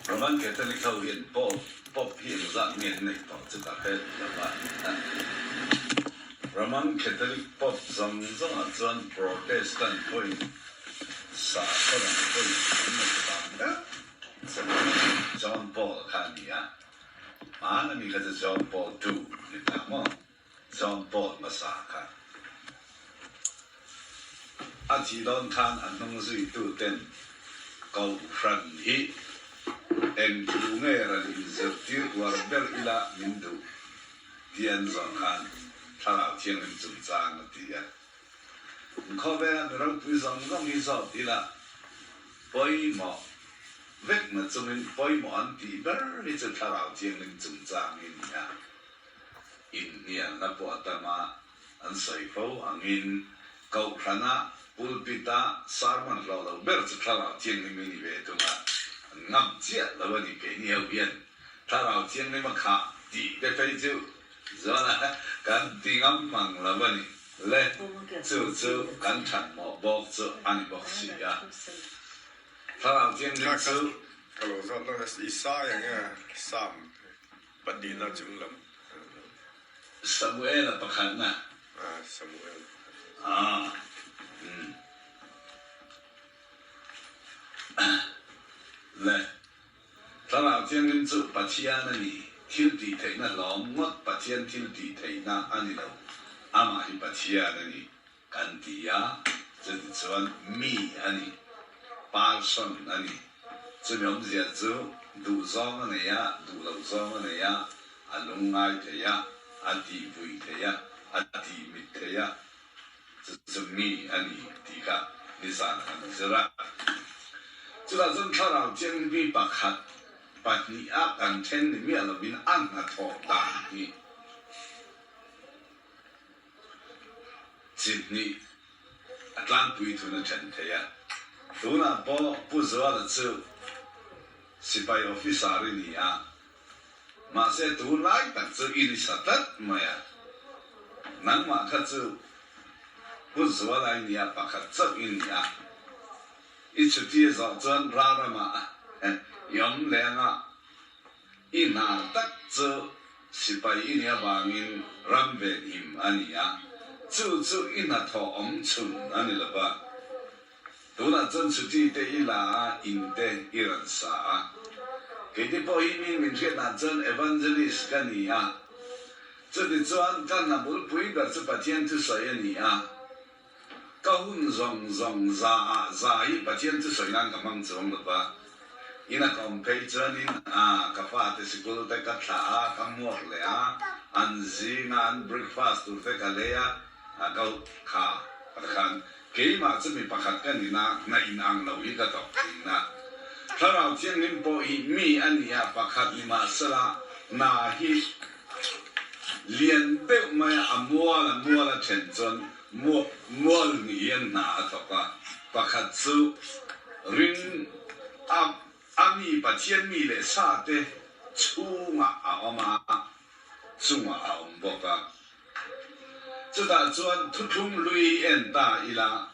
Roman Catholic ho hian Pope Pope hi engzat nge an neih tawh chu ka hre lo a. Roman Catholic Pope zawng zawngah chuan Protestant pawhin sakhaw dang pawhin an nei vang ber chu John Paul kha a ni a. Hmana mi kha chu John Paul ii ni ta maw? John Paul hmasa kha. A thih dawn khan a hnung zuituten Kohhran hi eng thu nge rawn inzirtir uar ber ila min duh tih an zawh khan Thlarau Thianghlim chungchang a ti a. Khawvela mi ropui zawng zawng hi zawt ila pawimawh vekna chungin pawimawh an tih ber hi chu Thlarau Thianghlim chungchang hi a ni a. Inhnialna pawh a tam a, an sawi fo angin Kohhrana pulpit-a sermon hlawh lo ber chu Thlarau Thianghlim i ni ve thung a, an ngam chiah lo a ni. Keini ho hian Thlarau Thianghlim a khah tih te phei chu zawn a kan ti ngam mang lo a ni le, chu chu kan thatmawh bawk chu a ni bawk si a. Thlarau Thianghlim chu. Ka lo zawt lawk a, Isaiah nge Psalm Pahnihna chung lam. Samuel-a pakhatna. Ah, Samuel. Ah, umm. Le, Thlarau Thianghlim chu Pathian a ni, thil tih theihna hlawm ngawt Pathian thil tih theihna a ni lo, amah hi Pathian a ni kan ti a, chutichuan mi a ni, person a ni. Chumi awmzia chu duhzawng a nei a, duh loh zawng a nei a, a lungngai thei a, a tihvui thei a, a tihmit thei a, chu chu mi a ni tih kha nizan an zir a. Chutah chuan Thlarau Thianghlim pakhat, pahniha kan then ni miah lovin a hnathawh dan hi chi hnih a tlangpui thun a then thei a. Tunah pawh Pu Zuala chu sipai officer i ni a, mahse tunlai tak chu i ni sa tlat mai a. Nangmah kha chu Pu Zuala i ni a, pakhat chauh i ni a. I chhuti a zawh chuan ralramah i awm leng a. I hna tak chu sipai i nih avangin ram venhim a ni a, chu chu i hnathawh awm chhun a ni lo va. Tunah chuan chhuti te i la a, in te i rawn sa a. Keite pawh hi mi min hriatnah chuan evangelist ka ni a, chutichuan ka hna bulpui ber chu Pathian thusawi a ni a. Ka hun zawng zawng za ah za hi Pathian chu sawi nan ka hmang chuang lo va, in a ka awm phei chuanin a ka fate sikul te ka thlah a, ka hmuak leh a, an zinga an breakfast tur te ka lei a, a ka kha khan keimah chu mi pakhat ka ni na, hna in ang lo hi ka tawk thin a. Thlarau Thianghlim pawh hi mi a ni a, pakhat ni mahsela hna hi Lian deuh mai a, a mual a mual a then chuan mual hnih hian hna a thawk a, pakhat chu ring a a mi Pathian mi leh sa te chhungah a awm a, chungah a awm bawk a. Chutah chuan thuthlung lui en ta ila,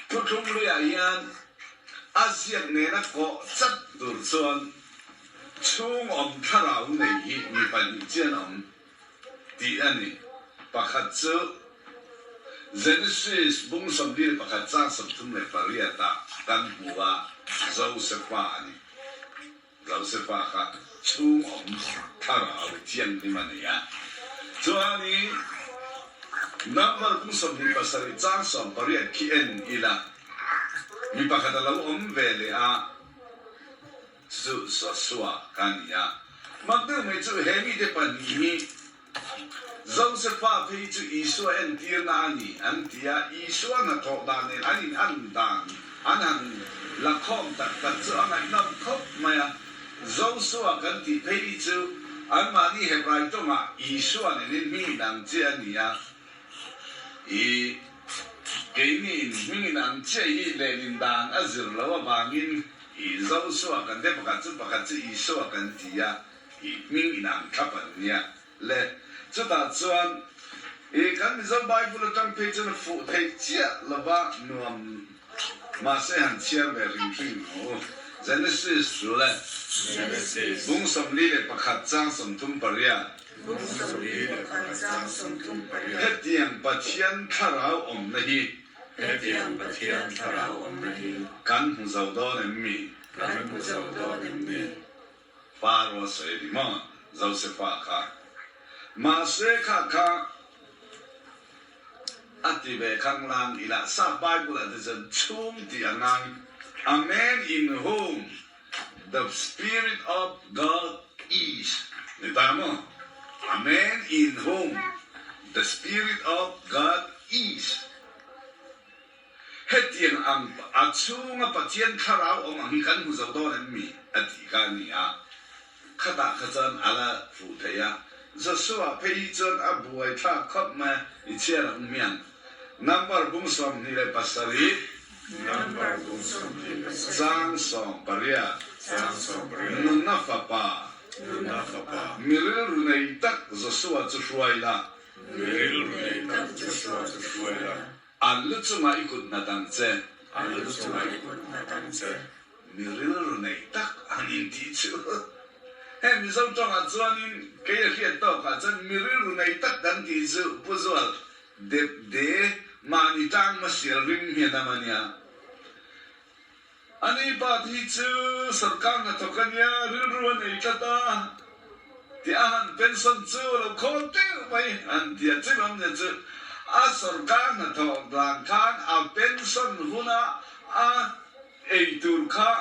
thuthlung luiah hian a ziak nena kawh chat tur chuan Chhung awm thlarau nei hi mi pahnih chian awm tih a ni. Pakhat chu Genesis bung 21 chang 38 ah kan hmu a, Josefa a ni. Josefa kha chhung awm thlarau thianghlim a ni a. Chuanin Number bung 27 chang 18 khi en ila mi pakhat a lo awm ve leh a. Chu Joshua ka ni a. Mak deuh mai chu he mite pahnih hi Josefa phei chu Isua entirna a ni an ti a, Isua hnathawh dan nen an in an dan an han la khawm tak tak chu a ngaihnawm khawp mai a. Joshua kan tih phei hi chu anmahni Hebrai tawngah Isua nenin hming in ang chiah a ni a. I keini in hming in ang chiah hi lehlin dan a zir lo avangin I Joshua kan te pakhat chu pakhat chu Isua kan ti a, i hming in ang thlap an nia le. Chutah chuan i kan Mizo Bible atang phei chuan a fuh theih chiah lova nuam mahse han chhiar ve hrim hrim ang u. Genesis thu le. Genesis. Bung 41 chang 38. Bung 41 chang 38. Hetiang Pathian thlarau awmna hi. Hetiang Pathian thlarau awmna hi. Kan hmu zo dawn em mi? Kan hmu zo dawn em mi? Faro a sawi a ni maw? Josefa kha. Mahse kha kha a ti ve khang lang ila sap Bible ah te chuan chhung tih a ngai, A man in whom the spirit of God is ni ta maw? A man in whom the spirit of God is. Hetiang ang a chhunga Pathian thlarau awm ang hi kan hmu zo dawn em mi? a tih kha a ni a. Khatah kha chuan a la fuh thei a. Joshua phei hi chuan a buai thlak khawp mai a, i chhiar ang hmiang. Number bung 27. Number bung 28. Chang 18. Chang 18. Nunna fapa. Nunna fapa. Mi rilru nei tak Joshua chu hruai la. Mi rilru nei tak Joshua chu hruai la. An lu chungah i kut nghat ang che. An lu chungah i kut nghat ang che. Mi rilru nei tak an intih chu. Heng Mizo tawngah chuanin kei a hriat tawkah chuan mi rilru nei tak kan tih chu Pu Zual dep de mahni tang hmasial ring hian a ania. Ani pa thi chu sarkar hnathawk a nia, rilru a nei tlat a, ti a han pension chu a lo khawl teuh mai an ti a, chuvang nia chu a sarkar hnathawk dan khan a pension huna a ei tur kha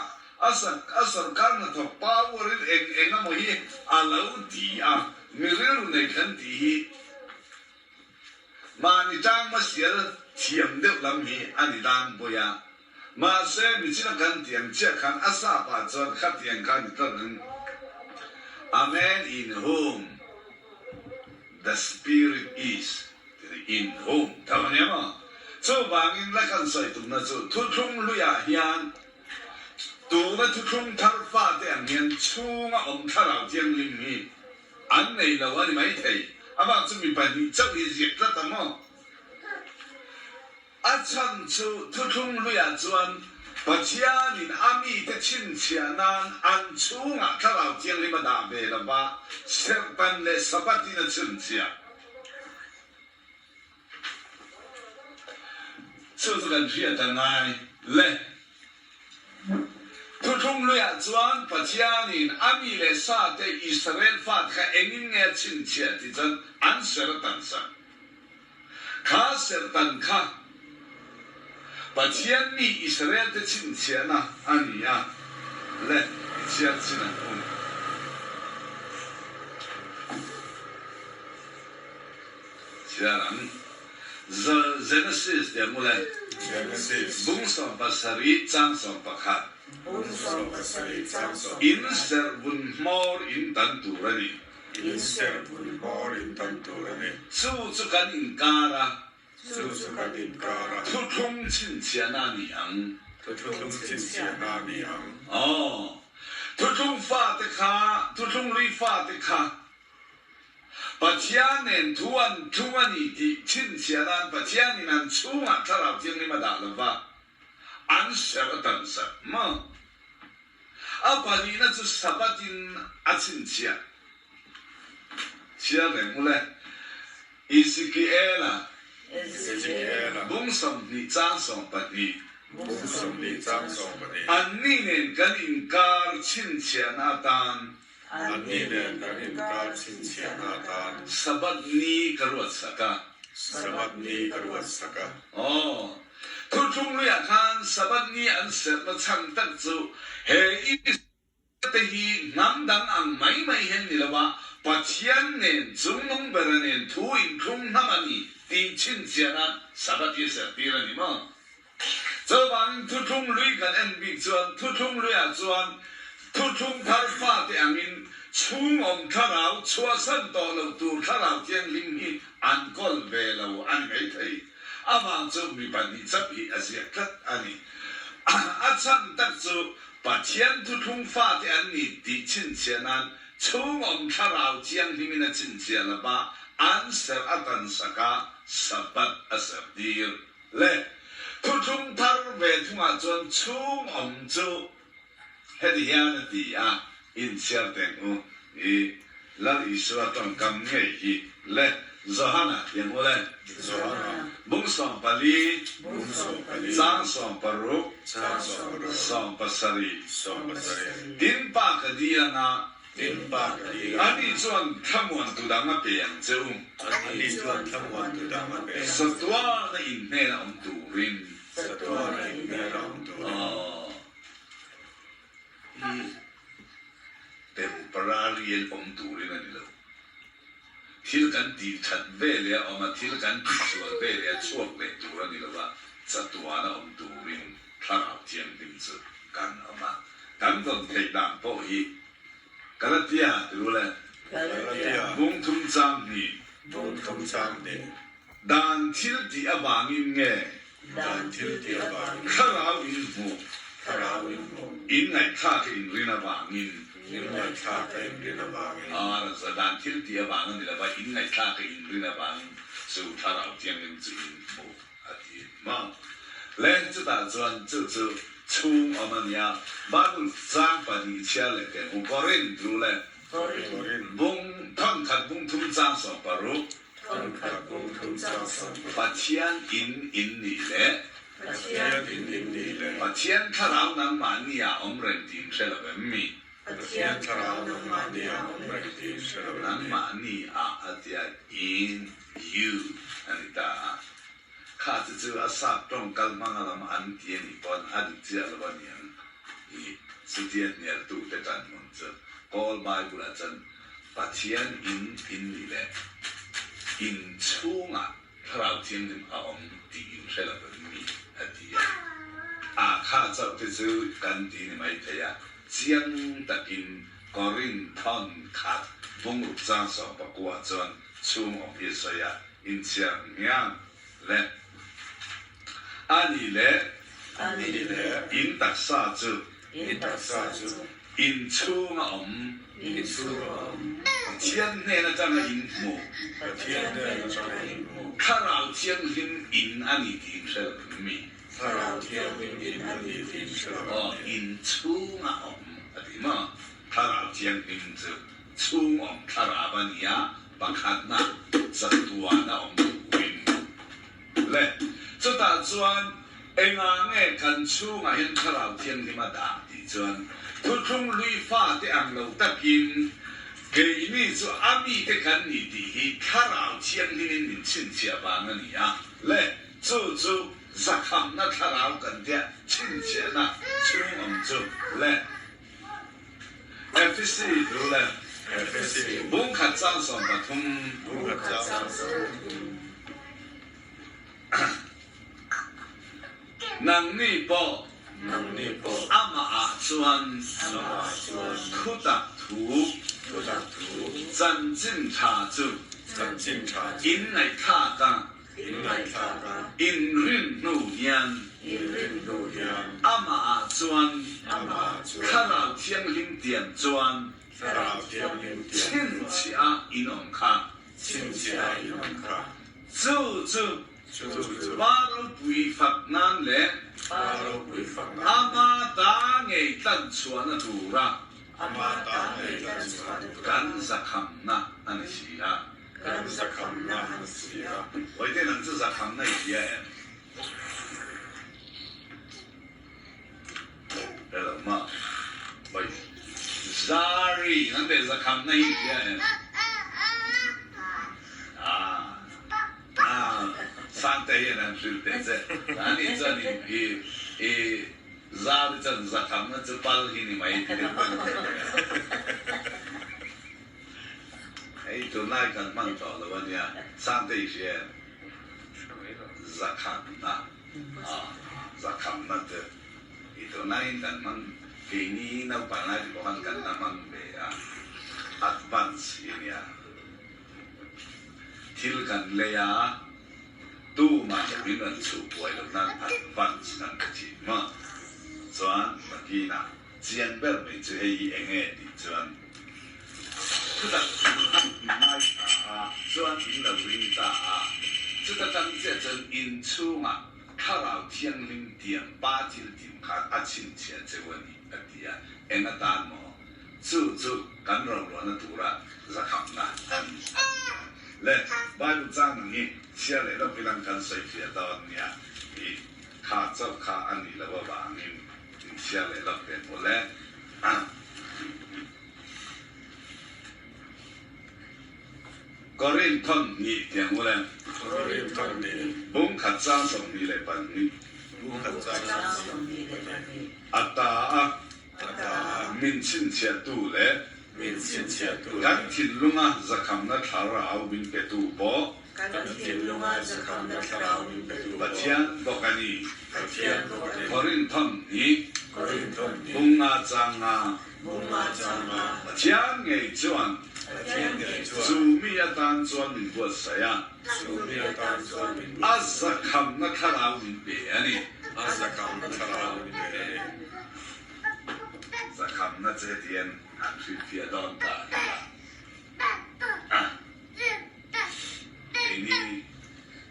a a sarkar hnathawk power in eng eng emaw hi a lo ti a, mi rilru nei kan tih hi mahni tang hmasial thiam deuh lam hi a ni dang bawi a. Mahse, michina kan tiang chiah khan a sa pah chuan khatiang kha ni tlat ang, A man in whom the spirit is ti ni, in whom tho a nia maw? Chuvangin la kan sawi tumna chu thuthlung hluiah hian tuna thuthlung thar fate ang hian chhunga awm thlarau thianghlim hi an nei lo a ni maithei. Amah chu mi pahnih chauh hi ziak tlat ang maw? A chhan chu thuthlung hluiah chuan Pathianin a mite chhinchhiah nan an chhungah Thlarau Thianghlim a dah ve lo va, Serhtan leh Sabbath-in a chhinchhiah. Chu chu kan hriat a ngai le. Thuthlung hluiah chuan Pathianin a mi leh sate Israel fate kha engin nge a chhinchhiah tih chuan an ser a tan sak. Kha serhtan kha Pathian mi Israel-te chhinchhiahna a ni a, le i chhiar chin ang u. Chhiar ang. Genesis ti ang u le. Genesis. Bung 17 chang 11. Bung 17 chang 11. In serh vun hmawr in tan tur a ni. In serh vun hmawr in tan tur a ni. Chu chu kan inkar a. Chu chu kan inkar a. Thuthlung chhinchhiahna a ni ang. Thuthlung chhinchhiahna a ni ang. Aw. Thuthlung fate kha, thuthlung lui fate kha Pathian nen thu an thlung a ni tih chhinchhiah nan Pathianin an chhungah Thlarau Thianghlim a dah lova, an serh a tan sak maw? A pahnihna chu Sabbath in a chhinchhiah chhiar reng u le. Ezekiela bung 20 chang 12. Bung 20 chang 12. Anni nen kan inkar chhinchhiahna atan. Anni nen kan inkar chhinchhiahna atan. Sabbath ni ka ruat sak a. Sabbath ni ka ruat sak a. Aw. Thuthlung luiah khan Sabbath ni an serhna chhan tak chu he Israel te hi hnam dang ang mai mai hian ni lo a, Pathian nen chungnung bera nen thu inthlung hnam a ni tih chhinchhiah nan Sabbath hi a serhtir a ni maw? Chuvangin thuthlung lui kan en bik chuan thuthlung luiah chuan thuthlung thar fate angin chhungawm thlarau chhuahsan tawh loh tur thlarau thianghlim hi an kawl ve lo a ni maithei. Avang chu mi pahnih chauh hi a ziak tlat a ni. A chhan tak chu Pathian thuthlung fate an ni tih chhinchhiah nan chhungawm thlarau thianghlimin a chhinchhiah lo va, an serh a tan sak a, Sabbath a serh tir. Le, thuthlung thar ve thungah chuan chhungawm chu. Heti hian a ti a, Inchhiar teng u, i Lal Isua tawngkam ngei hi le Johana tiang u le. Johana. Bung 14, Bung 14, chang 16, chang 16, 17. 17. Tin pa ka dil anga. Tin pa ka dil anga. Ani chuan thlamuantu dang a pe ang che u. Ani chuan thlamuantu dang a pe ang che u. Satuana inhnena awm turin. Satuana inhnena awm turin. Aw. I temporary in awm turin a ni lo. Thil kan tih that ve leh a awm a, thil kan tih sual ve leh a chhuak leh tur a ni lo a, chatuan a awm turin Thlarau Thianghlim chu kan awm a. Kan dawn theih dan pawh hi Galatia ti ru le. Galatia. Bung thum chang hnih. Bung thum chang hnih. Dan thil tih avangin nge? Dan thil tih avangin. Thlarau in hmuh. Thlarau in hmuh. In ngaihthlak a inrin avangin. In ngaihthlak a inrin avangin. A rawn dan thil tih avang a ni lova, in ngaihthlak a inrin avangin chu Thlarau Thianghlim chu in hmuh a ti maw? Le chutah chuan chu chu chhung awm a nia. Bible chang pahnih chhiar leh teh hmu Korinth ru le. Korinth. Bung thankhat bung thum chang 16. Thawngkhat bung thum chang 16. Pathian in in nih le. Pathian in in nih le. Pathian thlarau nangmahni ah awm reng tiin hre lo em mi? Pathian thlarau nangmahni ah awm reng tiin hre lo em mi? Nangmahni ah a tia in, you, a ni ta a. Kha chu chu a sap tawng kal hmang a lam an ti a nih pawn a dik chiah lo a niang i chutia hnialtu te tan hmun chu Kawl Bible ah chuan Pathian in in nih leh in chhungah Thlarau Thianghlim a awm tih in hre lo em mi a ti a. A kha chauh te chu kan ti ni mai thei a, chiang takin Korinth thawn khat bungruk chang 19 chuan chhung awm hi a sawi a. Inchhiar hmiang le a nih leh A nih leh in taksa chu in taksa chu in chhung a awm in chhung a awm Pathian hnen atanga in hmuh Pathian hnen atanga in hmuh Thlarau Thianghlim in a ni tih in hre lo em mi? Thlarau Thianghlim in a ni tih in hre lo em Aw, mi? in chhung a awm a ti maw? Thlarau Thianghlim chu chhung awm thlarau a ni a, Pakhatna chatuan a awm turin le. Chutah chuan engah nge kan chhungah hian Thlarau Thianghlim a dah tih chuan thuthlung hlui fate ang lo takin keini chu a mite kan ni tih hi Thlarau Thianghlimin min chhinchhiah vang a ni a le. Chu chu zakhamna thlarau kan tia chhinchhiahna chhung awm chu le. Efesi tu le bung khat chang 13. Nangni pawh amah ah chuan thutak thu chanchin tha chu in ngaihthlak a. Inrin hnu hian amah ah chuan Thlarau Thianghlim tiam chuan chhinchhiah a in awm kha. Chu chu Pa ropui fak nan leh ama ta ngei tlan chhuahna tura kan zakhamna a ni si a. Kan zakhamna an si a. Vawite nang chu zakhamna i hria em? Hre lo maw? Vawi Zari, nang teh zakhamna hi i hria em? Ah, ah, Sangte hian an hrilh teh che. Ani chuan i, i, i Zari chuan zakhamna chu pal hi ni mai ti deuh deuh. Hei tunlai kan hman tawh lo a nia, Sangte i hria em? Zakhamna, aw zakhamna chu i tunlaiin kan hman, keini naupang lai te pawh khan kan la hman ve a, advance hi a nia. Thil kan lei a, tumah min rawn chhuh buai loh nan advance kan pe thin maw? Chuan nakinah Chiang ber mai chu hei hi eng nge tih chuan thutak thu han ngai ta a, chuan in lo ring ta a, chuta tang chiah chuan inchhungah Thlarau Thianghlim tiang Pa thil tim khan a chhinchhiah cheu a ni. a ti a. Eng atan maw? Chu chu kan roluahna tura zakhamna a ni a ti a. Le, Bible chang ang hi chhiar leh lawk ilang kan sawi fiah dawn nia i kha chauh kha a nih loh avangin in chhiar leh lawk ve maw le. Korinth thawn hnih ti ang u le. Korinth thawn hnih. Bung khat chang 22. Bung khat chang 22. A ta a. A ta a. Min chhinchhiahtu leh. Min chhinchhiahtu leh. Kan thinlunga zakhamna thlarau min petu pawh. Kan thinlunga zakhamna thlarau min petu pawh. Pathian bawk a ni. Pathian bawk a ni. Korinth thawn hnih. Korinth thawn hnih. Bung nga chang nga. Bung nga chang nga. Pathian ngei chuan. Pathian ngei chuan. Chu mi atan chuan min buatsaih a. Chu mi atan chuan min buatsaih. A zakhamna thlarau min pe a ni. A zakhamna thlarau min pe a ni. Zakhamna che tian an hrilhfiah dawn ta a ni a. Keini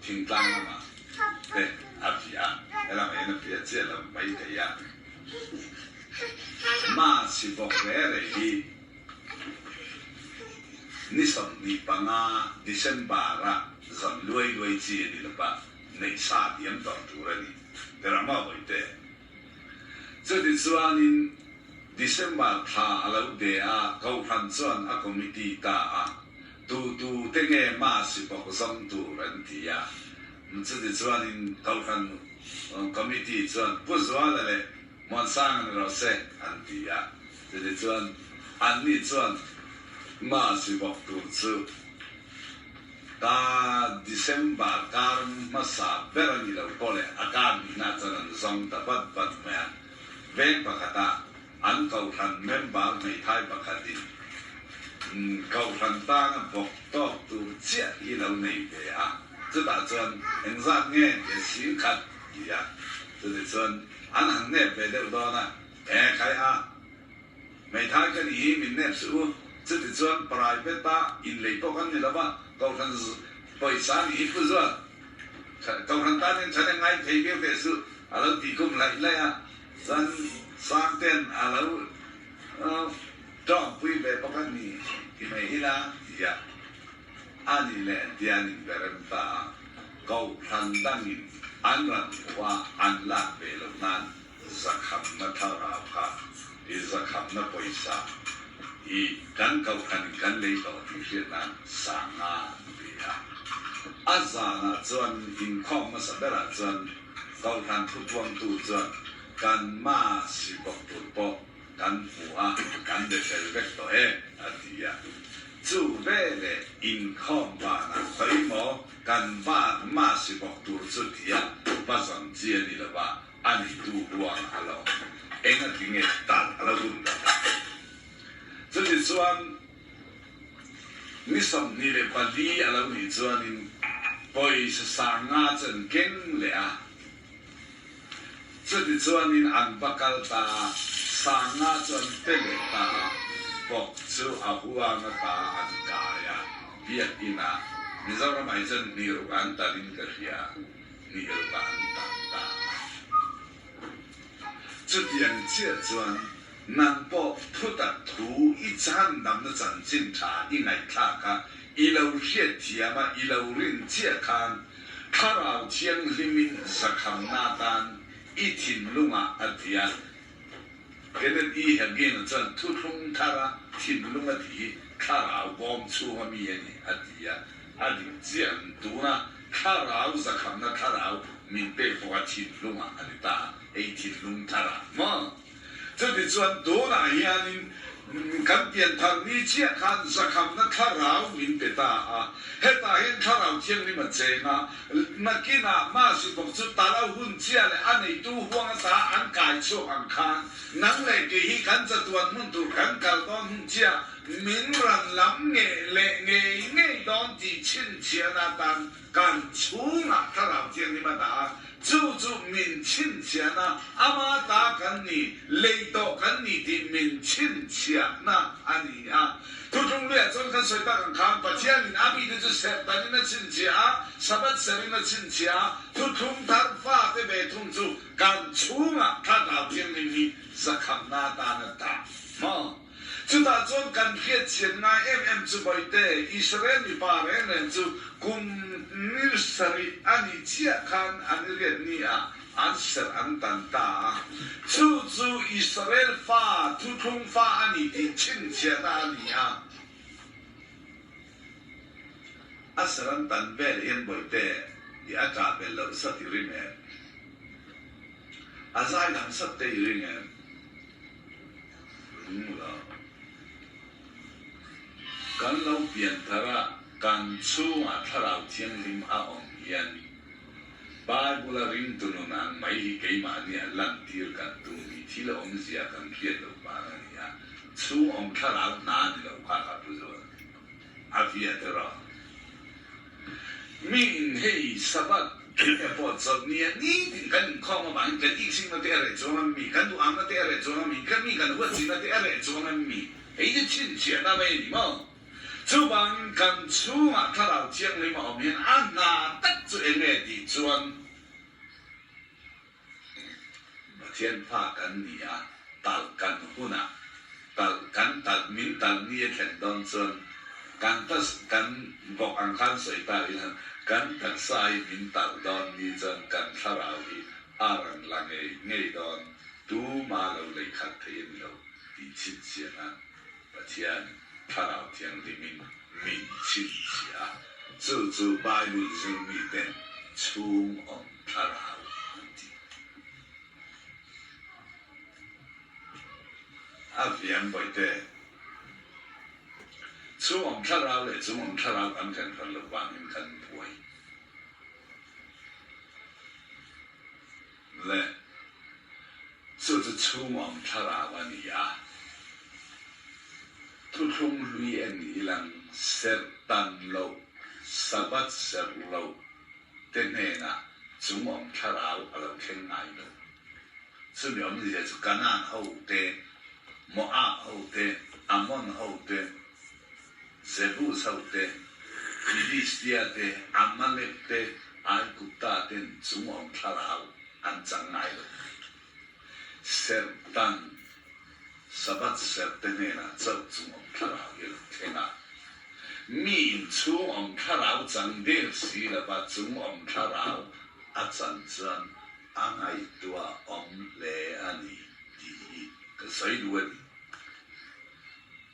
thingtlang lamah te a fiah a, helamah hian a fiah chiah lo mai thei a. Mahse bawk reh reh hi ni 25 December-a zam luai luai chi a ni lo va, neih sa diam tawh tur a ni. Terama Vawite. Chutichuanin December thla a lo de a, Kohhran chuan a committee ta a, tu tu te nge Masi bawk zawng tur an ti a. Chutichuanin Kohhran committee chuan Pu Zuala leh Muansanga ni rawh se an ti a. Chutichuan anni chuan Masi bawk tur chu Ka December kar hmasa ber a ni lo pawh leh a kar hnihna chuan an zawng ta vat vat mai a. Veng pakhata an kohhran member hmeithai pakhatin kohhran tana bawk tawk tur chiah hi lo nei ve a, chutah chuan engzat nge tia sing khat ti a, chutichuan an han nep ve deuh dawn a, e khai a. Hmeithai ka nih hi min nep suh u. Chutichuan private a inlei pawh kan ni lo va, Kohhran pawisa nih hi pu zual. Kohhran tan hian chhan ngai thei viau teh suh a lo tih kum laih laih a, chuan Sangte'n a lo tawngpui ve bawk a ni ti mai ila ti a, a ni leh tia an inberem ta a, Kohhran dangin an ran hmuh a an lak ve loh nan Zakhamna thlarau kha i zakhamna pawisa i kan kohhran in kan lei tawh tih hriat nan sanga an pe a. A zanah chuan inkhawm hmasa berah chuan kohhran thupuangtu chuan kan ma si bawk tur pawh kan hmu a, kan be fel vek tawh e, a ti a. Chu veleh inkhawm banah khawi maw kan va ma si bawk tur chu tia va zawn chi a ni lo va, A neitu ruang a lo eng a ti nge tal a lo hun lo ta. Chutichuan ni 24 a lo nih chuanin pawisa sanga chu an keng leh a. Chutichuanin an va kal ta a, sanga chu an pe leh ta a, bawk chu a huang ata an kai a, biakinah Mizoramah hi chuan hnih ruk an talin ka hria. Ni erawh an tan ta a. Chutiang chiah chuan nang pawh thutak thu i chhandamna chanchin tha i ngaihthlak a, i lo hriatthiam a, i lo rin chiah khan Thlarau Thianghlimin zakhamna atan i thinlungah a ti a. Kenneth E. Hagin-a chuan thuthlung thara thinlung a tih hi thlarau bawm chhunga mi a ni a ti a, a dik chiah ang. Tuna thlarau zakhamna thlarau min pek pawh a thinlungah a ni ta a, hei thinlung tharah maw? Chutichuan tunah hianin kan pianthar ni chiah khan zakhamna thlarau min pe ta a, hetah hian thlarau thianghlim a cheng a, Nakinah Masi bawk chu tala hun chiah leh a neitu huang ata an kai chhuak ang khan nang leh kei hi kan chatuan hmun tur kan kal dawn hun chiah min ran lam nge leh ngei ngei dawn tih chhinchhiahna atan kan chhungah thlarau thianghlim a dah a, chu chu min chhinchhiahna ama ta kan ni, lei tawh kan ni tih min chhinchhiahna a ni a. Thuthlung luiah chuan kha. kan sawi tak ang khan Pathianin a mite chu serhtanin a chhinchhiah a, Sabbath serhin a chhinchhiah a, thuthlung thar fate ve thung chu kan chhungah Thlarau Thianghlim hi zakhamna atan a dah maw? Chutah chuan kan hriatchhiat ngai em em chu Bawihte, Israel mipa reng reng chu kum ni sarih a nih chiah khan an i riat ni ah an serh an tan ta a. Chu chu Israel fa thuthlung fa a ni tih chhinchhiahna a ni a. A serh an tan vel hian Bawihte i a ṭah belh loh sat i ring em? A zaidam sat te i ring em? Ring lo. Kan lo pian thar a, kan chhungah Thlarau Thianghlim a awm hian Bible a ringtu nun ang mai hi keimahni a lantir kan tum hi thil awmzia kan hriat loh vang a ni a, chhung awm thlarau hna a ni lo kha ka pu zawt a fiah erawh. Mi in hei Sabbath nge pawh chawlh nia nitin kan inkhawm avangin kan iksingna te a reh chuang a mi, kan duhangna te a reh chuang a mi, kan mi kan huatchina te a reh chuang a mi, hei chu chhinchhiahna mai a ni maw? Chuvangin kan chhungah Thlarau Thianghlim a awm hian a hna tak chu eng nge tih chuan Pathian fa kan ni a, talh kan hunah talh kan talh min talh ni a thlen dawn chuan kan ta kan bawk ang khan sawi ta ila kan taksa hi min talh dawn ni chuan kan thlarau hi a rawn la ngei ngei dawn tuma lo lei khat thei a ni lo tih chhinchhiahna Pathian Thlarau Thianghlimin min chhinchhiah a, chu chu Bible zirmiten chhung awm thlarau an ti. A vian bawihte, chhung awm thlarau leh chung awm thlarau kan then hran loh vangin kan buai. Le. Chu chu chhungawm thlarau a ni a, thuthlung hlui en ilang serh tan loh, Sabbath serh loh te hnenah chungawm thlarau a lo thleng ngai lo. Chumi awmzia chu Kanaan ho te, Moab ho te, Ammon ho te, Jebus ho te, Philistia te, Amalek te, Aigupta ten chungawm thlarau an chang ngai lo. Serhtan, Sabbath serhte hnenah chauh chung awm thlarau hi a lo thleng a. Mi inchhung awm thlarau chang der si lova chung awm thlarau a chan chuan a ngaihtuah awm hle a ni tih hi ka sawi duh a ni.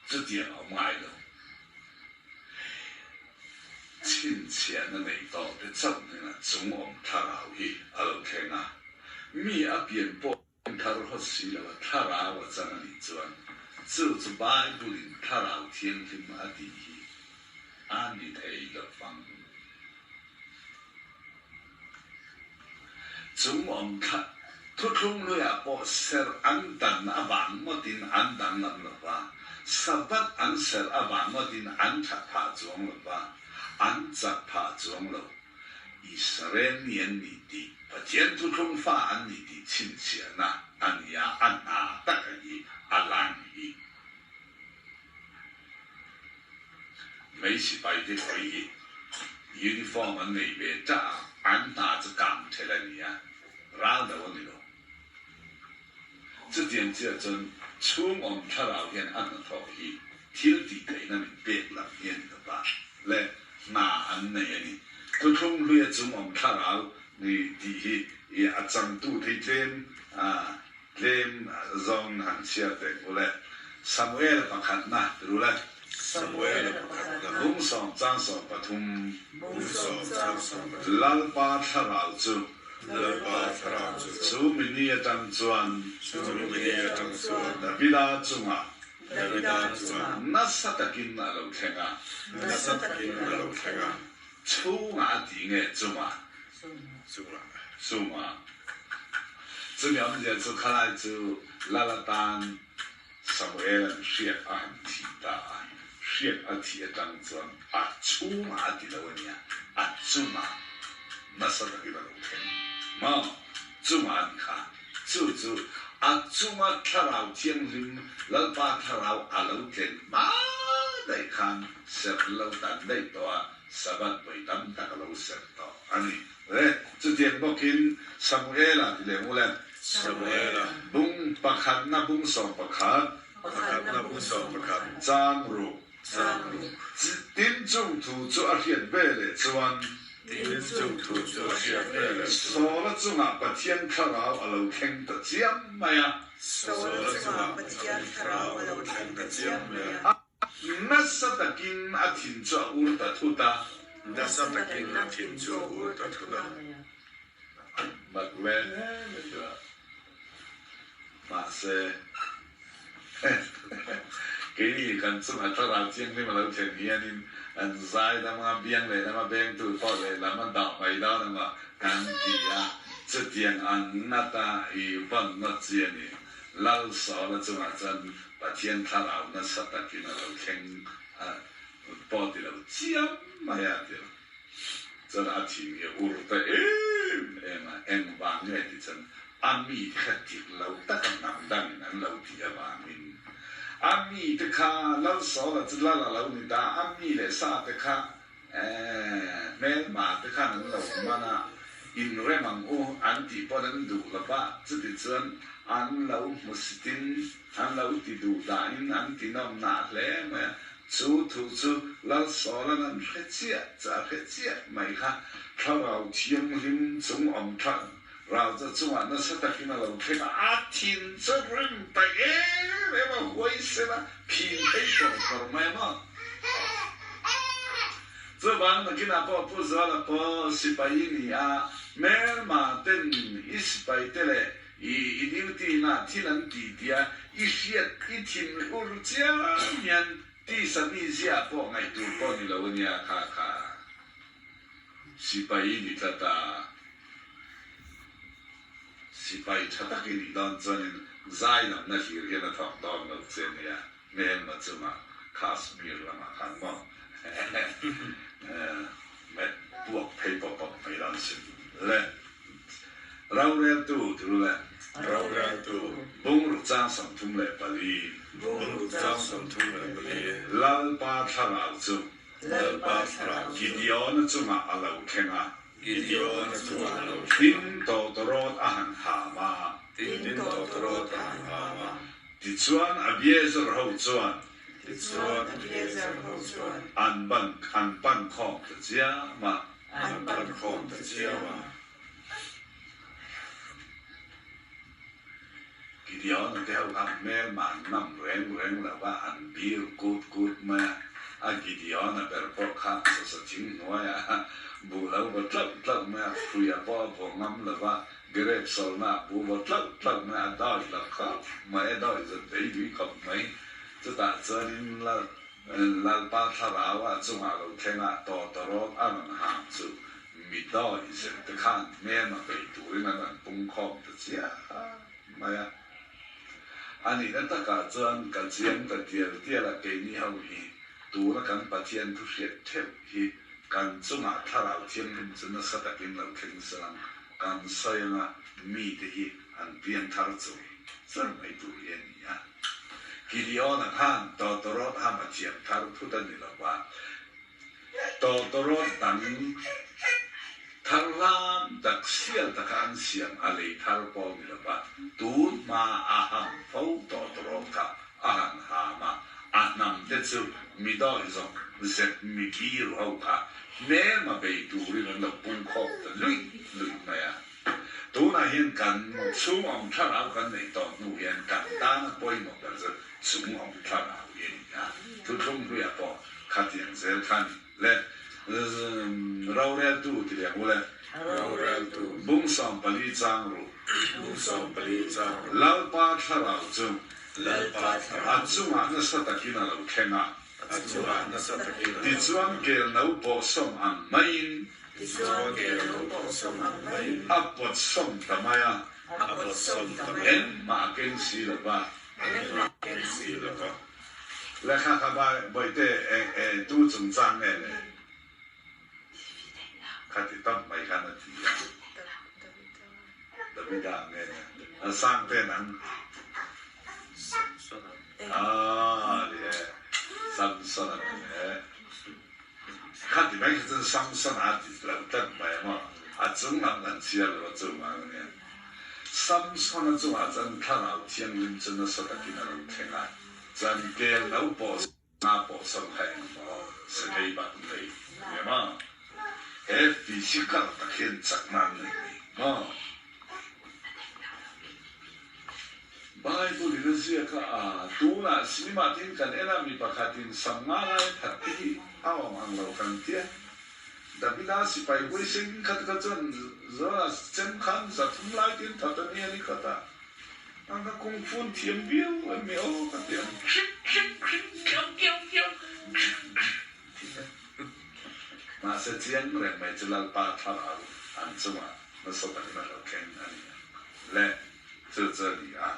Chutiang a awm ngai lo. Chhinchhiahna nei tawh te chauh hnenah chung awm thlarau hi a lo thleng a, mi a pian pawh thar hawt si lo a thlarau a chang a nih chuan chu chu Bible in Thlarau Thianghlim a tih hi a ni thei lo vang. Chung awm thla thuthlung luiah pawh serh an dan avang ngawtin an danglam lo va, Sabbath an serh avang ngawtin an that phah chuang lo va, an chak phah chuang lo. Israel mi an ni tih, Pathian thuthlung fa an ni tih chhinchhiahna a ni a, a hna taka hi a lang hi. Mei sipai te pawh hi uniform an nei ve ta a, an hna chu kang ṭhelh a ni a, ral do a ni lo. Chutiang chiah chuan chhung awm thlarau hian a hnathawh hi thil tih theihna min pek lam hi a ni lo va, le hna an nei a ni. Thuthlung hluia chung awm thlarau ni tih hi a changtu thei tlem a. Tlem zawng han chhiar teh u le. Samuel pakhatna ru le. Samuel pakhatna. Bung sawm chang 13. Bung sawm chang 13. Lalpa thlarau chu. Lalpa thlarau chu. Chu mini atang chuan. Chu mini atang chuan. Davida chungah. Davida chungah. Nasa takin a lo thleng a. Nasa takin a lo thleng a. Chhungah a ti nge chungah? Chungah. Chungah. Chumi awmzia chu khalai chu Lal atan Samuel an hriak a han thih ta a, hriak a thih atang chuan a chhungah a ti lo a nia, a chungah nasa takin a lo thleng maw? Chungah a ni kha. Chu chu a chunga Thlarau Thianghlim, Lalpa Thlarau a lo tlen hma daih kha. khan serh lo tan daih tawh a, Sabbath vawi tam tak a lo serh tawh a ni. Le, chutiang bawkin Samuela ti leh ngul e. Samuela. Bung pakhatna bung 11. Pakhatna bung 11. Chang ruk. Chang ruk. Tin chung thu chu a hriat ve leh chuan. Tin chung thu chu a hriat ve leh chuan. Sawla chungah Pathian thlarau a lo thleng ta chiam mai a. Sawla chungah Pathian thlarau a lo thleng ta chiam mai a. Nasa takin a thin chu a ur ta thut a. Nasa takin a thin chu a ur ta thut a. Mak ve hle mai chu a. Mahse, keini kan chungah thlarau thianghlim a lo thlen hianin an zai lama biang lehlam a bengtu pawh lehlam a dah mai dawn emaw kan ti a, chutiang ang ngata i vawnna chi a ni. Lal Sawla chungah chuan Pathian thlarau nasa takin a lo thleng a pawh ti lo chiam mai a ti lo. Chuan a thin hi a ur ta em em a, engvang nge ti chuan a mite kha dik lo taka hnam dangin an lo tih avangin a mite kha Lal Sawla chu lal a lo ni ta, a mi leh sa te kha hmelma te khan an lo man a, inrem ang u an tih pawn an duh lo va, chutichuan an lo hmusitin an lo ti duh dahin an ti nawmnah hle mai a. Chu thu chu Lal Sawlan an hre chiah chu a hre chiah mai kha. Thlarau Thianghlim chung awm thla Rauza chungah nasa takin a lo thleng a, a thin chu rim ta em em a, huaisen a, phin phei pawr pawr mai a maw? Chuvang nakinah pawh Pu Zuala pawh sipai i ni a, hmelma ten i sipai te leh I i duty na thil an ti tia i hriat i thin ur chiang hian tisa mi ziah pawh ngaih tur pawh ni lo ania kha kha sipai i ni tlat a, sipai tha tak i nih dawn chuanin zai lamna hlir hian a thawk dawn lo che ania hmelma chungah Kashmir lamah khan maw met puak phei pawp pawp mai dawn sin le. Roreltu ti ru le. Roreltu. Bungruk chang 34. Bungruk chang 34. Lalpa thlarau chu. Lalpa thlarau chu. Gideon-a chungah a lo thleng a. Gideon-a chungah a lo thleng a. Tin tawtawrawt a han ham a. Tin tawtawrawt a han ham a. Tichuan Abiezer ho chuan. Tichuan Abiezer ho chuan. An ban an pan khawm ta chiam a. An pan khawm ta chiam a. Gideon-a te ho kha hmelma an ngam reng reng lo va, an bir kut kut mai a. A Gideon-a ber pawh kha sawsa thing hnuaiah buh lo vaw tlauh tlauh mai a, hruia pawh a vaw ngam lo va, grape sawlna a bu vaw tlauh tlauh mai a, a dawi lo khawp mai, a dawi zat vei lui khawp mai. Chutah chuanin Lalpa thlarau a chungah lo thleng a, tawtawrawt a rawn hang chu mi dawi zet te khan hmel a peih turin an rawn pung khawm ta chiah mai a. A nihna takah chuan ka chiang ta tial tial a, keini ho hi tuna kan Pathian thu hriat theuh hi kan chungah thlarau thianghlim chu nasa takin lo thleng salang kan sawi anga mite hi an piang thar chur chur mai tur hi a ni a. Gideon-a khan tawtawrawt ham a thiam thar thut a ni lo va, tawtawrawt dang thar hlam tak sial taka an siam a lei thar pawh a ni lo va, tun hma a ham fo tawtawrawt kha a han ham a, a hnam te chu mi dawi zawk zet mi biru ho kha hmelma bei turin an lo pungkhawm ta luih luih mai a. Tunah hian kan chhungawm thlarau kan neih tawh hnu hian kan tana pawimawh ber chu chhungawm thlarau hi a ni a. Thuthlung hluiah pawh khatiang zel kha a ni. Le roreltu ti leh u le. Roreltu. Bung 14 chang ru. Bung 14 chang ru. Lalpa thlarau chu. Lalpa thlarau A chungah nasa takin a lo thleng a. A chungah nasa takin a lo thleng a. Tichuan kel no pawh sawm ang maiin. Tichuan kel no pawh sawm ang maiin. A pawt sawm ta mai a. A pawt sawm ta mai a. Engmah a keng si lo va. Engmah a keng si lo va. Lehkha kha Bawihte tu chungchang nge le? Khati tam mai khan a ti a. Davida nge le? A sang te nang. Aaa ni e. Samsona leh Khati mai kha chuan Samsona a ti lo tlat mai a maw? A chung lam kan chhiar lo a chuvang a nia. Samsona chungah chuan Thlarau Thianghlim chu nasa takin a lo thleng a, chuan kel no pawh nga pawh sawn kha engmaw sakei bak nei a nia maw? He physical tak hian chakna an nei ni maw? Bible in a ziak a, a tunah cinema tin kan en a, mi pakhatin sam nga lai that te hi a awm ang lo kan tia. Davida sipai huaisen khat kha chuan Jonas chem khan 300 lai tin that a ni a ni khat a, ang ka kung fun thiam viau em mi aw ka ti a. Mahse chiang reng mai chu Lalpa thlarau an chungah nasa takin a lo thleng a ni ang le. Chu chu a ni a,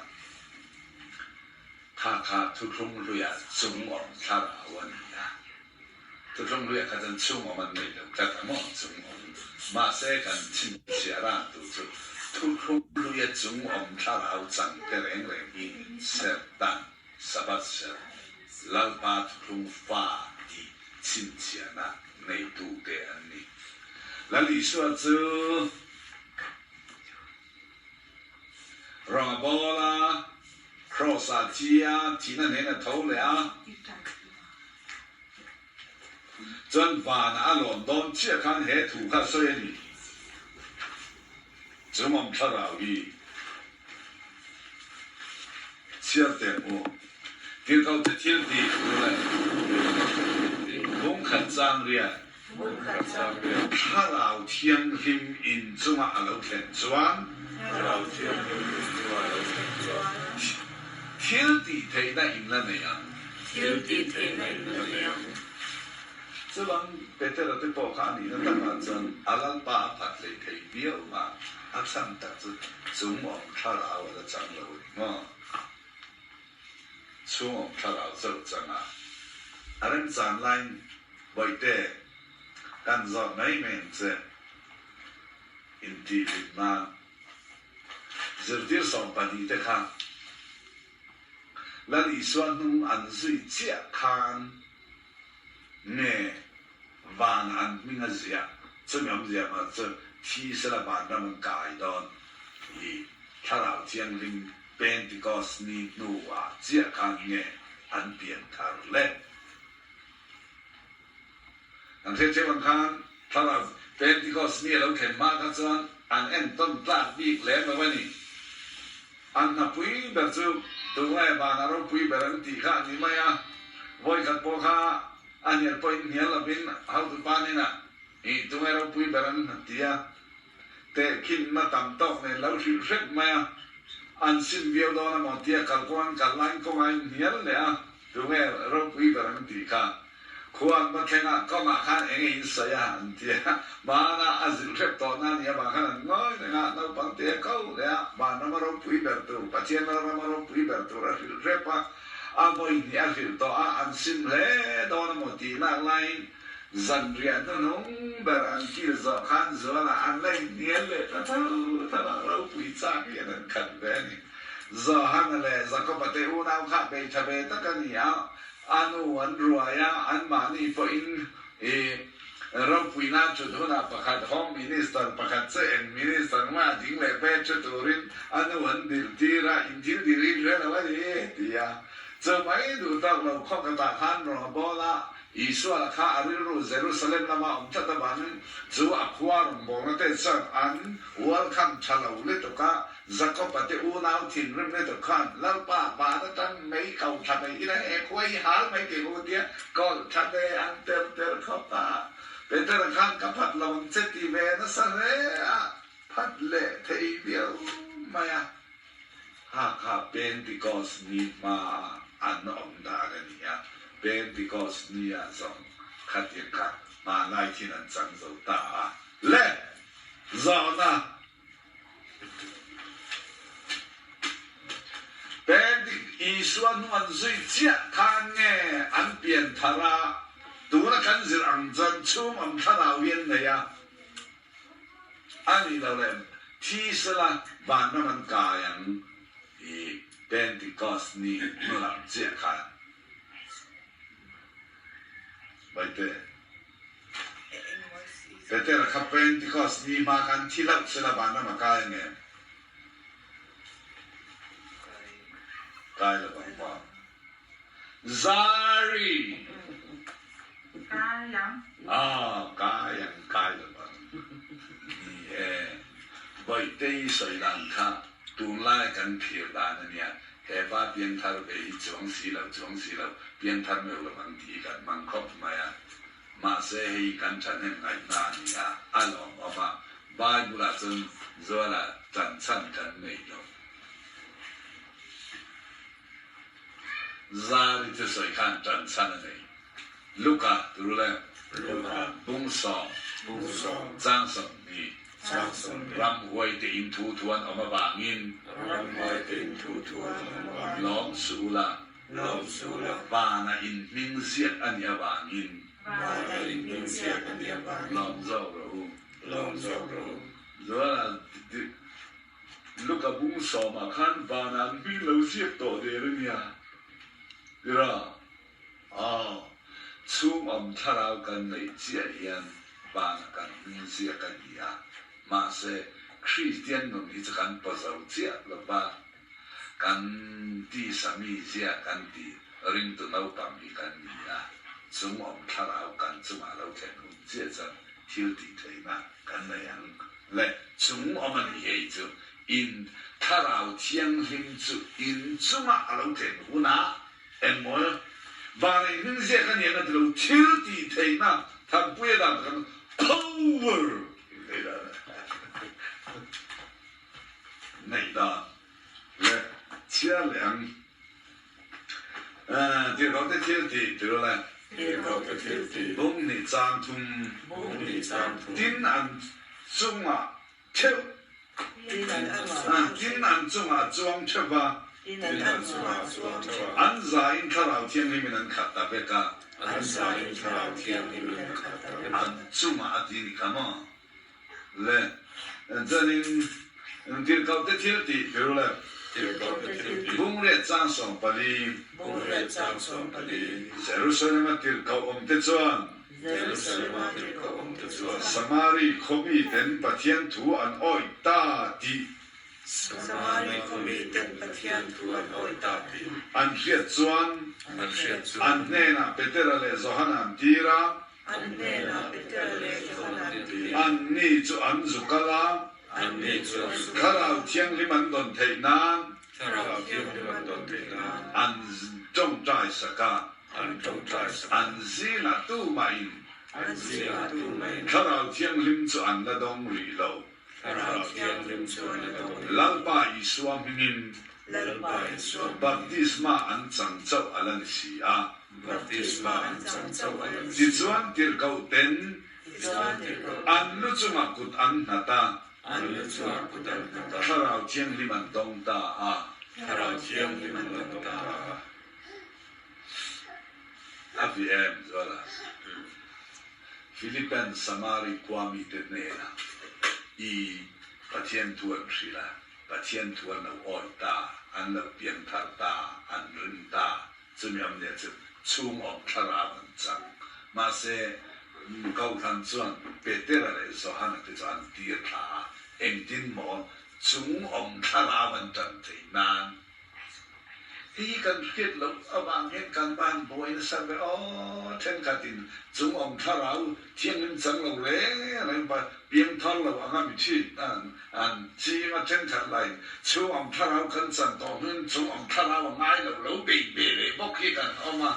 kha kha thuthlung hluiah chung awm thlarau a ni a. Thuthlung hluiah kha chuan chung awm an nei lo tlat a maw, chung awm. Mahse kan chhinchhiah ran tur chu thuthlung hluia chung awm thlarau chang te reng reng hi serhtan, Sabbath serh, Lalpa thuthlung fa tih chhinchhiahna neitute an ni. Lal Isua chu. Rawng a bawl a, Kraws ah thi a, thihna hnen a tho leh a. Chuan van ah a lawn dawn chiah khan he thu kha a sawi a ni. Chung awm thlarau hi chhiar teh hmu. Tirhkoh te thil tih thu leh bungkhat chang riat. Thlarau Thianghlim in chungah a lo thlen chuan. Thil tih theihna in la nei ang. Chuvang Petera te pawh kha a nihna takah chuan a Lalpa a phat hlei thei viau a, a chhan tak chu chung awm thlarau a la chang lo a ni maw? Chung awm thlarau chauh chang a, a remchan laiin Bawihte, kan zawt mai mai ang che. Intihhlim nan zirtir 12 te kha Lal Isua hnung an zui chiah khan nge van an hming a ziah, chumi awmzia hmang chu thi sela vanram an kai dawn i Thlarau Thianghlim Pentecost ni hnuah chiah khan nge an pian thar le? An hriat theuh ang khan Thlarau Pentecost ni a lo thlen hma kha chuan an entawn tlak bik lem lo a ni. An hnapui ber chu tunge vana ropui ber an tih kha a ni mai a. Vawikhat pawh kha a hnial pawhin hnial lovin hotupa hnenah ih tunge ropui ber an ti a. Tehkhinna tam tawk nen lo hrilh hrep mai a. An sim viau dawn a maw tia kalkawng an kal laiin kawngah a inhnial leh a, tunge ropui ber an tih kha. Khua an va thleng a, kawngah khan eng e in sawi a an ti a. Hmanah a zilh hrep tawh na nih avang khan an ngawi reng a, naupang te a ko leh a, vanrama ropui ber tur, Pathian lalrama ropui ber tur a hrilh hrep a, a vawi hnih a hrilh tawh a, an sim hle dawn a maw tih lak laiin Zanriah hnuhnung ber an kil zawh khan Zuala an la inhnial leh ta tho tho a, ropui chak hian an khat ve a ni. Johana leh Jakoba te unau kha bei tha ve tak a ni a, a nu an ruai a, anmahni pawhin i ropuina thut hunah pakhat Home Minister pakhat chu eng Minister nge a ding leh pek thu turin a nu an dilh tir a, in thil dil hi hre lo a ni, ti a. Chu mai duh tawk lo khawkhatah khan rawn a bawl a, Isua kha a rilru Jerusalem lama awm tlat avangin chu a khua rawngbawlna te chuan an welcome tha lo lutuk a, Jakob-a te unau thinrim lutuk khan, Lalpa, van atang mei ko tha mai ila he khua hi hal mai tih hu tia kawlh tha ve an ter ter khawp a. Petera khan ka phat lo ang che ti ve nasa hle a, phat leh thei viau mai a. Hakha Pentecost ni hmaa an awm dan a ni a, Pentecost ni ah zawng khatiang kha hmanlai thin an chang zo ta a. Le! Zawhna! Pentic Isua hnu an zui chiah khan nge an pian thar a, tuna kan zir ang chuan chhung awm thlarau hi an nei a, A nih loh leh thi sela vanram an kai ang i Pentecost ni hnu lam chiah khan. Baite. Petera kha Pentecost ni hma khan thi hlauh sela vanram a kai angem? Kai lo vang pa. Zari! Kai ang. Ah, kai ang, kai lo vang. Ni e, Bawihtei sawi dan kha tunlai kan thlir dan a nia, he pa piangthar ve hi chuang si lo, chuang si lo, piangthar meuh lo vang tih hi kan hmang khawp mai a. Mahse hei kan thahnem ngaihna a ni a, a lawmawm a, Bible-ah chuan Zuala ṭanchhan kan nei lo. Zari thusawi khan ṭan chhan a nei. Luka Turule, Bungsawm, Chang 20, Ramhuai te in thu thu an awm avangin, Lawm suh ula, Vana in hming ziak a nih avangin, Lawm zawk rawh u. Zuala Luka bung sawmah khan vanah an hming lo ziak tawh der a nia. Tira, Aw, chhungawm thlarau kan neih chiah hian vanah kan hming ziak a ni a, mahse Kristian nun hi chu kan paw zo chiah lo va, kan tisa mi ziak kan ti ringtu naupang hi kan ni a, chungawm thlarau kan chungah lo thlen hun chiah chuan thil tih theihna kan nei ang. Le chung awm a ni hei chu in Thlarau Thianghlim chu in chungah a lo thlen hunah engmaw vanei hming ziak a ni ang a ti lo thil tih theihna Thanpuia dan kan power tih dan neih dan le chhiar leh ang Tirhkohte thil tih tirh le. Tirhkohte thil tih. Bung nih chang thum. Bung nih chang thum. Tin an chungah theuh. Tin an chungah. Tin an chungah chuang theuh va. Tin an chungah chuang theuh va. An zain Thlarau Thianghlim in an khat ta vek a. An zain Thlarau Thianghlim in an khat ta vek a. An chungah a ti ni kha maw? Le, chuanin Tirhkohte thil tih tirh le. Tirhkohte thil tih. Bungriat chang 14. Bungriat chang 14. Jerusalema tirhkoh awmte chuan. Jerusalema tirhkoh awmte chuan. Samari khawmiten Pathian thu an awih ta tih. Samari khawmiten Pathian thu an awih ta tih. An hriat chuan. An hriat chuan. An hnenah Petera leh Johana an tir a. An hnenah Peter leh Johana an ti. Anni chu an zu kal a. Anni chu an zu kal a. Thlarau Thianghlim an dawn theih nan. Thlarau Thianghlim an dawn theih nan. An tawngtai sak a. An tawngtai sak a. An zingah tumahin. An zingah tumahin. Thlarau Thianghlim chu an la dawng rih lo. Thlarau Thianghlim chu an la dawng rih lo. Lalpa Isua hmingin. Lalpa Isua hmingin. Baptisma an chang chauh a la ni si a. Baptisma an chang chauh a la ni si a. Tichuan tirhkoh ten. Tichuan tirhkoh ten. An lu chungah kut an nghat a. An lu chungah kut an nghat a. Thlarau Thianghlim an dawng ta a. Thlarau Thianghlim an dawng ta a. A ti em Zuala? Philipan Samari khua mite hnenah i Pathian thu an hrilh a, Pathian thu an lo awih ta, an lo piang thar ta, an ring ta, chumi awmzia chu chhung awm thlarau an chang. Mahse, Kohhran chuan Petera leh Johana te chu an tir thla a, engtin maw chung awm thlarau an tan theih nan? Hei hi kan hriat loh avang hian kan van buai nasa ve aw, thenkhatin chung awm thlarau thianghlim chang lo reng reng pa piangthar lo anga mi thin an ching a, thenkhat laiin chung awm thlarau kan chan tawh hnuin chung awm thlarau a ngai lo lo bei ve leh bawk hi kan awm a.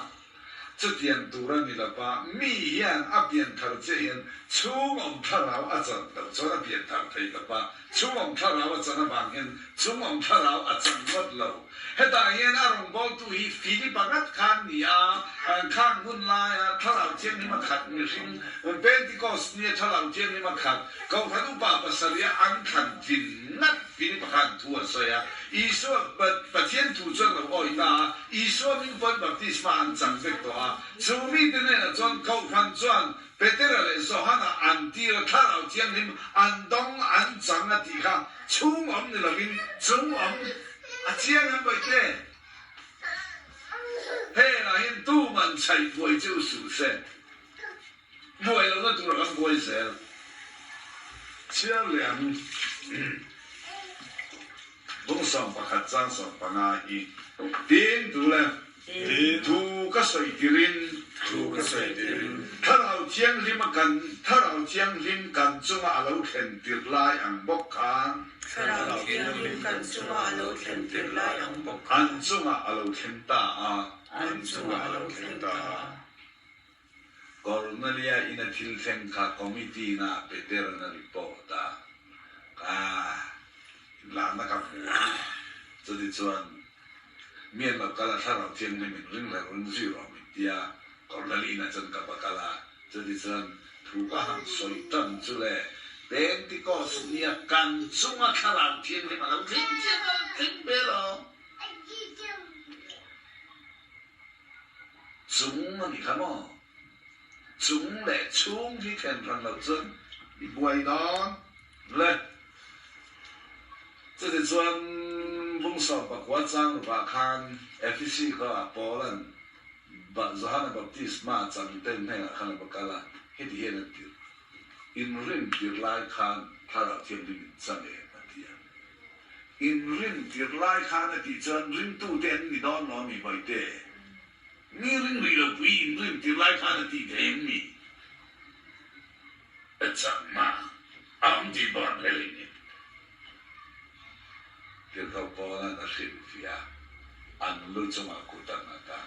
Chutiang tur a ni lo va, mi hian a pianthar chiah hian chhungawm thlarau a chan loh chuan a pianthar thei lo va, chhungawm thlarau a chan avang hian chhungawm thlarau a chan ngawt lo. Hetah hian a rawngbawltu hi Philip-a ngat kha an ni a, khang hun laia Thlarau Thianghlim a khat mihring, Pentecost nia Thlarau Thianghlim a khat, Kohhran upa pasarih a an thlan tlin ngat Philip-a khan thu a sawi a, Isua Pathian thu chuan lo awih ta a, Isua min pawn baptisma an chang vek tawh a, chu mite hnenah chuan Kohhran chuan Petera leh Johana an tir a, Thlarau Thianghlim an dawng an chang a tih kha chhung awm ni lovin chung awm a chiang em bawihte? Hengah hian tuman chhaih buai che u suh se. Buai lohna turah kan buai zel. Chhiar leh ang. Bung 11 chang 15 hi tin tu le thu ka sawi tirin Thu ka sawi tirin. Thlarau Thianghlim a kan Thlarau Thianghlim kan chunga a lo thlen tirh lai ang bawk khan. Thlarau Thianghlim kan chunga a lo thlen tirh lai ang bawk khan. An chungah a lo thleng ta a. An chungah a lo thleng ta a. Cornelia in a thil thleng kha committee na Peter-a'n a report a, ka inlarna ka hmu a, chutichuan mi an lo kal a, Thlarau Thianghlim in ring hleuh ring zui rawh min ti a, Cornelia-na chuan ka va kal a, chutichuan thu ka han sawi tan chu le, Pentecost nia kan chunga Thlarau Thianghlim a lo thleng chiang a, thleng ve lo. Chung a nih kha maw? Chung leh chhung hi thlen hran loh chuan i buai dawn le. Chutichuan Bungsawm pakua chang rupah khan Efisi khuaah Paula'n Johana Baptisma changte hnenah khan a va kal a, heti hian a tirh, Inrin tirh lai khan Thlarau Thianghlim in chang em? a ti a. Inrin tirh lai khan a tih chuan ringtute an ni dawn lo ami Bawihte? Mi ring rih lo pui inrin tirh lai khan a tih thei em ni? A chakma a awm tih pawh an hre leh ni. Tirhkoh Paula'n a hrilhfiah a, an lu chungah kut a nghat a,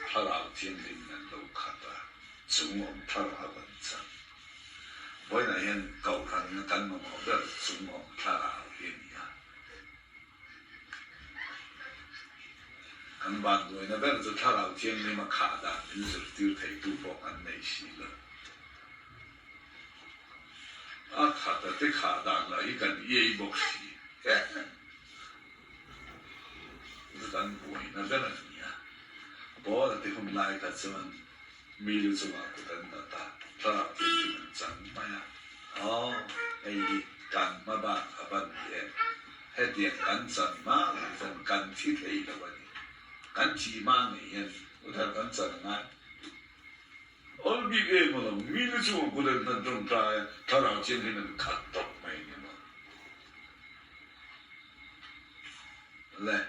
Thlarau Thianghlimin an lo khat a, chung awm thlarau an chak. Vawiinah hian Kohhran kan mamawh ber chung awm thlarau hi a ni a. Kan vanduaina ber chu thlarau thianghlim a khah dan min zirtir theitu pawh kan nei si lo. A khat a te khah dan lah hi kan iai bawk si. Chu kan buaina ber a ni a. Paul a ti hun lai kha chuan Mi lu chungah kut an nghat a, thlarau thianghlim an chang mai a. Aw, hei hi kan hma bak a va ni em? Hetiang kan chan hma lo chuan kan thi thei lo a ni. Kan thi hma ngei hian uthar kan chan a ngai. Awl bik em alawm, mi lu chungah kut an nghat tawngtai a, thlarau thianghlim an khat tawp mai ni maw? Le.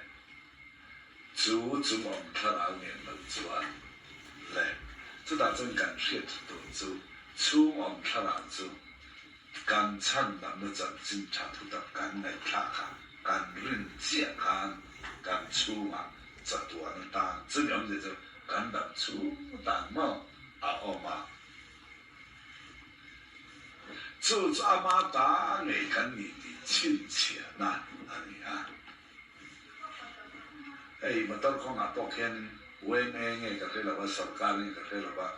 Chu chung awm thlarau nen lo chuan le chutah chuan kan hriat tha tur chu chhung awm thlarau chu kan chhan damna chanchin tha thutak kan ngaihthlak a, kan rin chiah khan kan chhungah chatuan atan chumi awmzia chu kan dam chhung atan maw a awm a. Chu chu ama ta ngei kan ni tih chhinchhiahna a ni a. Hei motor kawngah pawh khian yma nge ka hre lo a, sorkar nge ka hre lo a,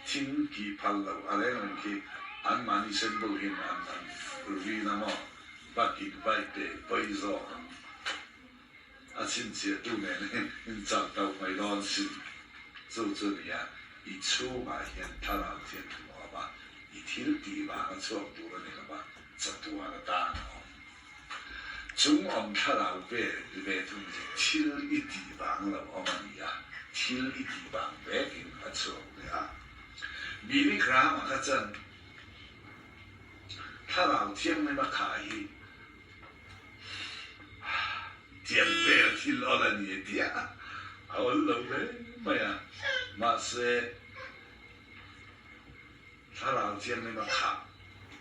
thing kih phal lo a reng reng khi anmahni symbol hian an an rin a maw, bucket bike pawi zawk ang a chhinchhiahtu nen in chak tauh mai dawn sin. Chu chu nia i chhungah hian thlarau thianghlim a awm a, i thil tih vanga chhuak tur a ni lo va, chatuan atan a awm. Chung awm thlarau ve ve thung chu thil i tih vang lo awm a ni a, thil i tih vang vekin a chhuak leh a. Billy Graham-a kha chuan thlarau thianghlim a khah hi tiang vel thil awl a ni a ti a, a awl lo hle mai a, mahse thlarau thianghlim a khah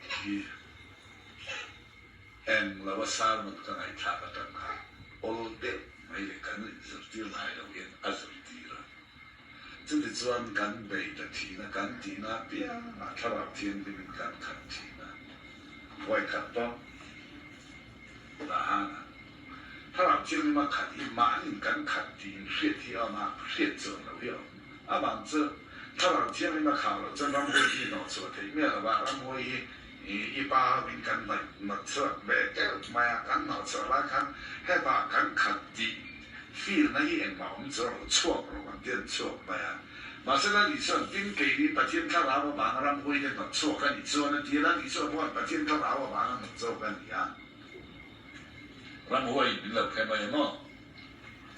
hi Eng lo a sermon ka ngaihthlak atang kha awl deuh mai leh kan inzirtir ngai lo hian a zirtir a. Chutichuan kan bei ta thin a, kan tihna apiangah Thlarau Thianghlimin kan khat thin a. Vawikhat pawh Tahana Thlarau Thianghlim a khat hi mahnin kan khat tiin hriat hi a awm a, hriat chuan lo hi a awm. Amang chu Thlarau Thianghlim a khah loh chuan ramhuai hi hnawhchhuah theih miah lo va, ramhuai hi I pa hovin kan hnaih hnawt chhuak ve keuh mai a, kan hnawh chhuah lai khan hetah kan khat tih feel na hi engmah awm chu ro chhuak ro an ti an chhuak mai a. Mahse Lal Isua'n tin keini Pathian thlarau avanga ramhuaite hnawt chhuak a nih chuan a ti a, Lal Isua pawh Pathian thlarau avanga hnawt chhuak a ni a. Ramhuaiin min lo khe mai maw?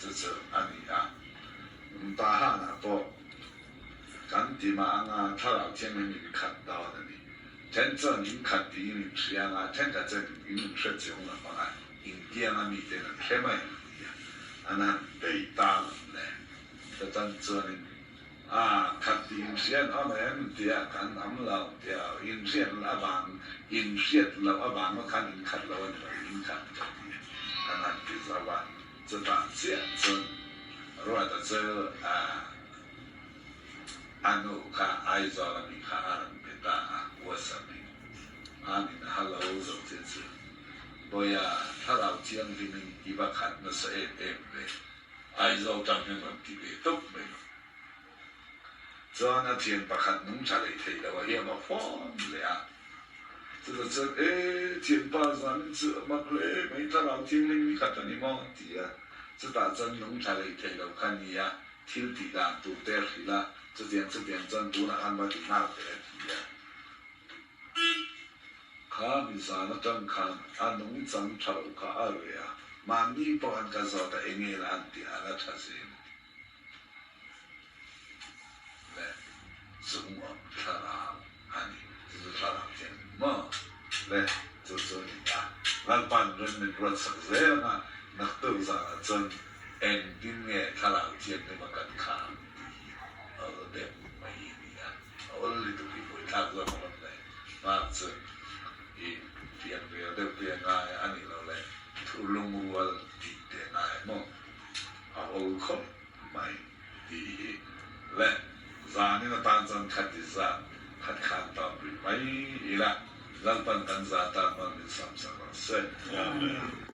Chu chu a ni a. Tahanah pawh kan ti. ti mah anga Thlarau Thianghlim in khat dawn a ni. Then chuan in khat tiin in hria anga thenkhat chuan in in hre chiang lo hmang a, in kianga miten an hre mai ang tia an han bei ta lam le. Chatan chuanin A khat tih inhriat awm em tia kan awm lo tia inhriat avang inhriat loh avang pawh khan inkhat lo a ni lo inkhat ka ti kan han ti zo a chutah chiah chuan Ruata chu a a nu kha Aizawl ami kha a rawn be ta a WhatsApp in a nin hello zo che chu Bawiha thlarau thianghlimin i va khat nasa em em ve Aizawl tang hian rawn ti ve tawp mai lo. Chuan a thian pakhat nung tha leh theih loh a hiam a phone leh a. Chutah chuan, E, thianpa zanin chu a mak hle mai, thlarau thianghlim ni khat a ni maw? a ti a. Chutah chuan nung tha leh theih loh kha ni a, thil tih dan tur te a hrilh a, chutiang chutiang chuan tunah khan va ti nghal teh a ti a. Kha mizan atang khan a nungchang tha lo kha a reh a, mahni pawh an ka zawt a enge la an tih a la tha zel le chung awm thlarau a ni. Chu chu thlarau thian ni maw le chu chu a ni a, Lalpa'n rem min ruatsak zel anga naktuk zanah chuan engtin nge thlarau thianghlim a kan kha ang tih hi a awl deuh mai a ni a. A awl lutuk hi buaithlak zawk a rawn leh hmak chu i fian rel deuh te a ngai a nih loh leh thu lungrual tih te a ngai maw? A awl khawp mai tih hi le zanin atan chuan khati zat khat khan tawp rih mai ila Lalpan kan za tan man min samsak rawh se. Amen.